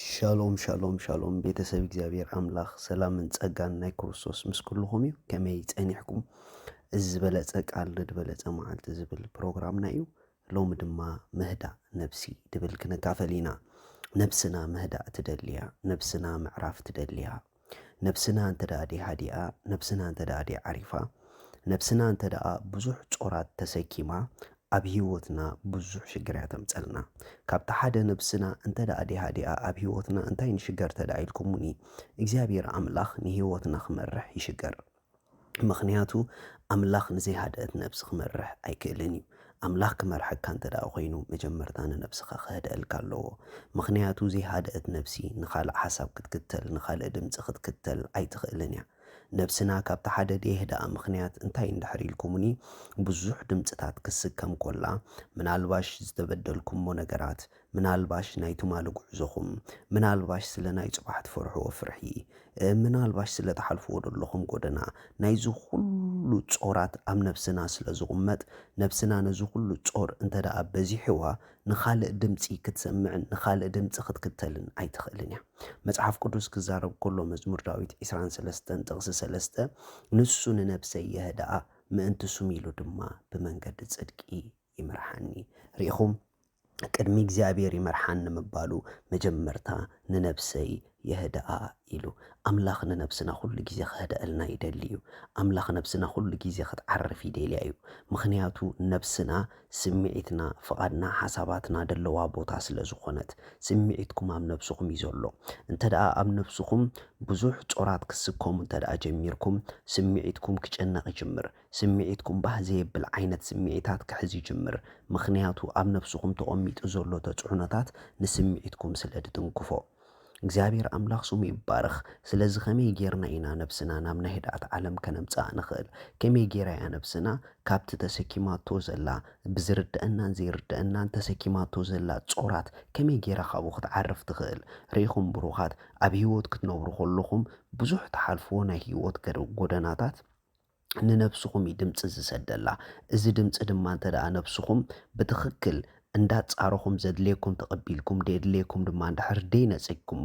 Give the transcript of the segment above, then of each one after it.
ሻሎም ሻሎም ሻሎም፣ ቤተሰብ እግዚኣብሔር ኣምላኽ ሰላምን ጸጋን ናይ ክርስቶስ ምስ ኩልኹም እዩ። ከመይ ጸኒሕኩም? እዚ ዝበለጸ ቃል ንድበለጸ መዓልቲ ዝብል ፕሮግራምና እዩ። ሎሚ ድማ ምህዳእ ነብሲ ድብል ክንካፈል ኢና። ነብስና ምህዳእ ትደልያ፣ ነብስና ምዕራፍ ትደልያ። ነብስና እንተ ደኣ ደይ ሃዲኣ፣ ነብስና እንተ ደኣ ደይ ዓሪፋ፣ ነብስና እንተ ደኣ ብዙሕ ጾራት ተሰኪማ፣ ኣብ ህይወትና ብዙሕ ሽግር እያ ተምጸልና። ካብቲ ሓደ ነብስና እንተ ደኣ ደይ ሃዲኣ፣ ኣብ ህይወትና እንታይ ንሽገር ተደኣ ኢልኩምኒ፣ እግዚኣብሔር ኣምላኽ ንህይወትና ክመርሕ ይሽገር። ምኽንያቱ ኣምላኽ ንዘይሃደእት ነብሲ ክመርሕ ኣይክእልን እዩ። ኣምላኽ ክመርሐካ እንተ ደኣ ኮይኑ፣ መጀመርታ ንነብስኻ ክህደእልካ ኣለዎ። ምኽንያቱ ዘይሃደእት ነብሲ ንኻልእ ሓሳብ ክትክተል፣ ንኻልእ ድምጺ ክትክተል ኣይትኽእልን እያ። ነብስና ካብቲ ሓደ ደይህደኣ ምኽንያት እንታይ እንድሕር ኢልኩምኒ፣ ብዙሕ ድምጽታት ክስከም ኮላ፣ ምናልባሽ ዝተበደልኩሞ ነገራት፣ ምናልባሽ ናይ ትማሊ ጉዕዞኹም፣ ምናልባሽ ስለ ናይ ጽባሕ ትፈርሕዎ ፍርሒ፣ እ፣ ምናልባሽ ስለ ትሓልፍዎ ዘለኹም ጎደና፣ ናይዚ ኩሉ ጾራት ኣብ ነብስና ስለ ዝቕመጥ፣ ነብስና ነዚ ኩሉ ጾር እንተ ደኣ በዚሕዋ፣ ንኻልእ ድምጺ ክትሰምዕን ንኻልእ ድምጺ ክትክተልን ኣይትኽእልን እያ። መጽሓፍ ቅዱስ ክዛረብ ከሎ፣ መዝሙር ዳዊት ዕስራን ሰለስተን ጥቕሲ ሰለስተ፣ "ንሱ ንነብሰይ የህድኣ፣ ምእንቲ ስሙ ኢሉ ድማ ብመንገዲ ጽድቂ ይምርሓኒ።" ርኢኹም? ቅድሚ እግዚኣብሔር ይመርሓኒ ምባሉ፣ መጀመርታ ንነብሰይ የህድኣ ኢሉ። ኣምላኽ ንነብስና ኩሉ ግዜ ክህደኣልና ይደሊ እዩ። ኣምላኽ ነብስና ኩሉ ግዜ ክትዓርፍ ይደልያ እዩ። ምኽንያቱ ነብስና ስምዒትና፣ ፍቓድና፣ ሓሳባትና ደለዋ ቦታ ስለ ዝኾነት፣ ስምዒትኩም ኣብ ነብስኹም እዩ ዘሎ። እንተ ደኣ ኣብ ነብስኹም ብዙሕ ጾራት ክስከሙ እንተ ደኣ ጀሚርኩም፣ ስምዒትኩም ክጨነቕ ይጅምር። ስምዒትኩም ባህ ዘየብል ዓይነት ስምዒታት ክሕዝ ይጅምር። ምኽንያቱ ኣብ ነብስኹም ተቐሚጡ ዘሎ ተጽዕኖታት ንስምዒትኩም ስለ ድትንክፎ። እግዚኣብሔር ኣምላኽ ስሙ ይባረኽ። ስለዚ ከመይ ጌርና ኢና ነብስና ናብ ናይ ህድኣት ዓለም ከነምጽኣ ንኽእል? ከመይ ጌራ እያ ነብስና ካብቲ ተሰኪማቶ ዘላ፣ ብዝርድአናን ዘይርድአናን ተሰኪማቶ ዘላ ጾራት ከመይ ጌራ ካብኡ ክትዓርፍ ትኽእል? ርኢኹም ብሩኻት፣ ኣብ ህይወት ክትነብሩ ከለኹም ብዙሕ ትሓልፍዎ ናይ ህይወት ገር-፣ ጎደናታት ንነብስኹም እዩ ድምፂ ዝሰደላ። እዚ ድምፂ ድማ እንተ ደኣ ነብስኹም ብትኽክል እንዳጻረኹም ዘድልየኩም ተቐቢልኩም፣ ደየድልየኩም ድማ እንድሕር ደይነጺግኩሞ፣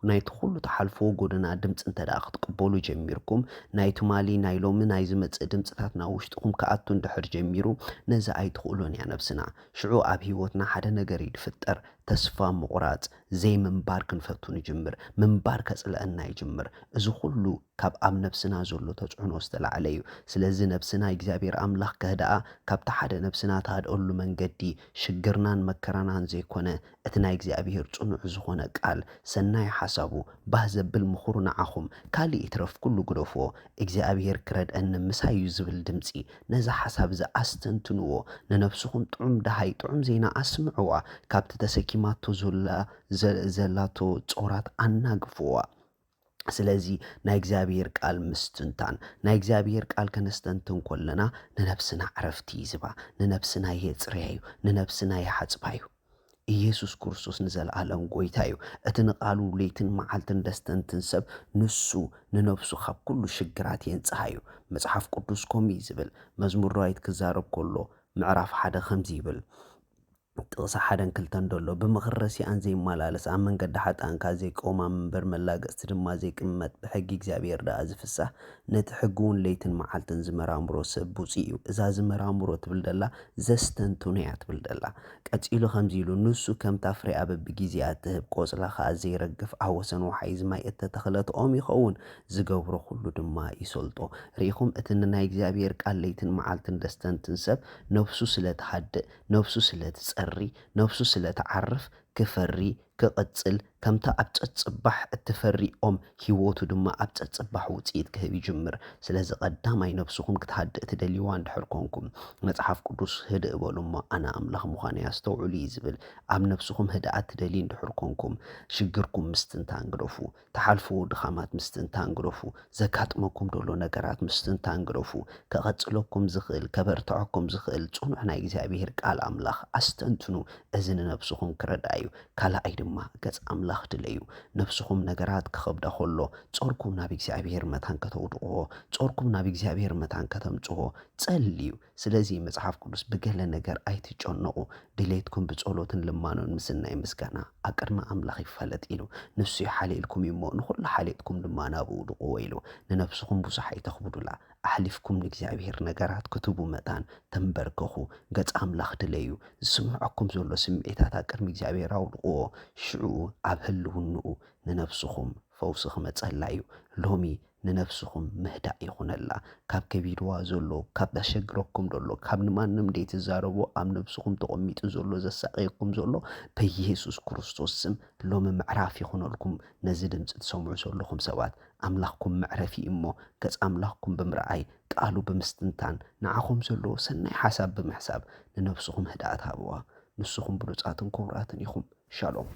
ናይቲ ኩሉ ትሓልፍዎ ጎደና ድምፂ እንተ ደኣ ክትቅበሉ ጀሚርኩም፣ ናይ ትማሊ፣ ናይ ሎሚ፣ ናይ ዝመጽእ ድምፅታት ናብ ውሽጥኹም ክኣቱ እንድሕር ጀሚሩ፣ ነዚ ኣይትኽእሎን እያ ነብስና። ሽዑ ኣብ ህይወትና ሓደ ነገር እዩ ድፍጠር። ተስፋ ምቑራጽ፣ ዘይምንባር ክንፈቱ ንጅምር። ምንባር ከጽልአና ይጅምር። እዚ ኩሉ ካብ ኣብ ነብስና ዘሎ ተጽዕኖ ዝተላዕለ እዩ። ስለዚ ነብስና እግዚኣብሔር ኣምላኽ ከህድኣ፣ ካብቲ ሓደ ነብስና ትሃድኣሉ መንገዲ፣ ሽግርናን መከራናን ዘይኮነ፣ እቲ ናይ እግዚኣብሔር ጽኑዕ ዝኾነ ቃል፣ ሰናይ ሓሳቡ፣ ባህ ዘብል ምኽሩ ንዓኹም፣ ካልእ ይትረፍ ኩሉ ግደፍዎ፣ እግዚኣብሔር ክረድኣኒ ምሳይ እዩ ዝብል ድምጺ፣ ነዚ ሓሳብ እዚ ኣስተንትንዎ፣ ንነብስኹም ጥዑም ደሃይ፣ ጥዑም ዜና ኣስምዕዋ፣ ካብቲ ተሰኪማቶ ዘላ፣ ዘ-፣ ዘላቶ ጾራት ኣናግፍዋ። ስለዚ ናይ እግዚኣብሔር ቃል ምስትንታን፣ ናይ እግዚኣብሔር ቃል ከነስተንትን ከለና ንነብስና ዕረፍቲ ይዝባ፣ ንነብስና የጽርያ እዩ፣ ንነብስና ይሓጽባ እዩ። ኢየሱስ ክርስቶስ ንዘለኣለም ጐይታ እዩ። እቲ ንቓሉ ለይትን መዓልትን ደስተንትን ሰብ ንሱ ንነብሱ ካብ ኩሉ ሽግራት የንጽሃ እዩ። መጽሓፍ ቅዱስ ከምኡ እዩ ዝብል። መዝሙር ዳዊት ክዛረብ ከሎ ምዕራፍ ሓደ ከምዚ ይብል። ጥቕሲ ሓደን ክልተን ደሎ፣ "ብምኽሪ ረሲኣን ዘይመላለስ፣ ኣብ መንገዲ ሓጥኣን ከኣ ዘይቀውም፣ ኣብ መንበር መላገጽቲ ድማ ዘይቅመጥ፣ ብሕጊ እግዚኣብሔር ደኣ ዝፍሳህ፣ ነቲ ሕጊ እውን ለይትን መዓልትን ዝመራምሮ ሰብ ብፁዕ እዩ።" እዛ ዝመራምሮ ትብል ደላ ዘስተንትኖ እያ ትብል ደላ። ቀጺሉ ከምዚ ኢሉ፣ "ንሱ ከምታ ፍሬኣ በብጊዜኣ እትህብ፣ ቆጽላ ከኣ ዘይረግፍ፣ ኣብ ወሰን ወሓይዝ ማይ እተተኽለት ኦም ይኸውን፣ ዝገብሮ ኩሉ ድማ ይሰልጦ።" ርኢኹም? እቲ ንናይ እግዚኣብሔር ቃል ለይትን መዓልትን ደስተንትን ሰብ ነብሱ ስለ ትሃድእ፣ ነብሱ ስለ ትጸሪ፣ ነብሱ ስለ ትዓርፍ፣ ክፈሪ፣ ክቕጽል፣ ከምታ ኣብ ጸጽባሕ እትፈሪ ኦም፣ ህይወቱ ድማ ኣብ ጸጽባሕ ውጽኢት ክህብ ይጅምር። ስለዚ ቀዳማይ ነብስኹም ክትሃድእ ትደልይዋ እንድሕር ኮንኩም፣ መጽሓፍ ቅዱስ "ህድእ በሉ እሞ ኣነ ኣምላኽ ምዃነይ ኣስተውዕሉ" እዩ ዝብል። ኣብ ነብስኹም ህድኣት ትደልዩ እንድሕር ኮንኩም፣ ሽግርኩም ምስትንታን ግደፉ። ትሓልፍዎ ድኻማት ምስትንታን ግደፉ። ዘጋጥመኩም ዘሎ ነገራት ምስትንታን ግደፉ። ከቐጽለኩም ዝኽእል፣ ከበርትዐኩም ዝኽእል ጽኑዕ ናይ እግዚኣብሔር ቃል ኣምላኽ ኣስተንትኑ። እዚ ንነብስኹም ክረድኣ እዩ። ካልኣይ ድማ ገጽ ኣምላኽ ድለዩ። ነፍስኹም ነገራት ክኸብዳ ከሎ፣ ጾርኩም ናብ እግዚኣብሔር መታን ከተውድቕዎ፣ ጾርኩም ናብ እግዚኣብሔር መታን ከተምጽዎ ጸልዩ። ስለዚ መጽሓፍ ቅዱስ "ብገለ ነገር ኣይትጨነቑ፣ ድሌትኩም ብጸሎትን ልማኖን ምስናይ ምስጋና ኣብ ቅድሚ ኣምላኽ ይፈለጥ" ኢሉ። "ንሱ ይሓልየልኩም እዩ እሞ፣ ንኹሉ ሓልየትኩም ድማ ናብኡ ድቕዎ" ኢሉ። ንነፍስኹም ብዙሕ ኣይተኽብዱላ። ኣሕሊፍኩም ንእግዚኣብሔር ነገራት ክትቡ መታን ተንበርከኹ፣ ገጽ ኣምላኽ ድለዩ። ዝስምዐኩም ዘሎ ስምዒታት ኣብ ቅድሚ እግዚኣብሔር ኣውድቕዎ። ሽዑ ኣብ ህልውንኡ ንነፍስኹም ፈውሲ ክመጸላ እዩ። ሎሚ ንነፍስኹም ምህዳእ ይኹነላ። ካብ ከቢድዋ ዘሎ፣ ካብ ዘሸግረኩም ዘሎ፣ ካብ ንማንም ዘይትዛረቦ ኣብ ነፍስኹም ተቐሚጡ ዘሎ፣ ዘሳቕየኩም ዘሎ፣ በኢየሱስ ክርስቶስ ስም ሎሚ ምዕራፍ ይኹነልኩም። ነዚ ድምጺ ትሰምዑ ዘለኹም ሰባት፣ ኣምላኽኩም መዕረፊ እዩ እሞ፣ ገጽ ኣምላኽኩም ብምርኣይ፣ ቃሉ ብምስትንታን፣ ንዓኹም ዘለዎ ሰናይ ሓሳብ ብምሕሳብ፣ ንነፍስኹም ህድኣት ሃብዋ። ንስኹም ብሉጻትን ክቡራትን ኢኹም። ሻሎም።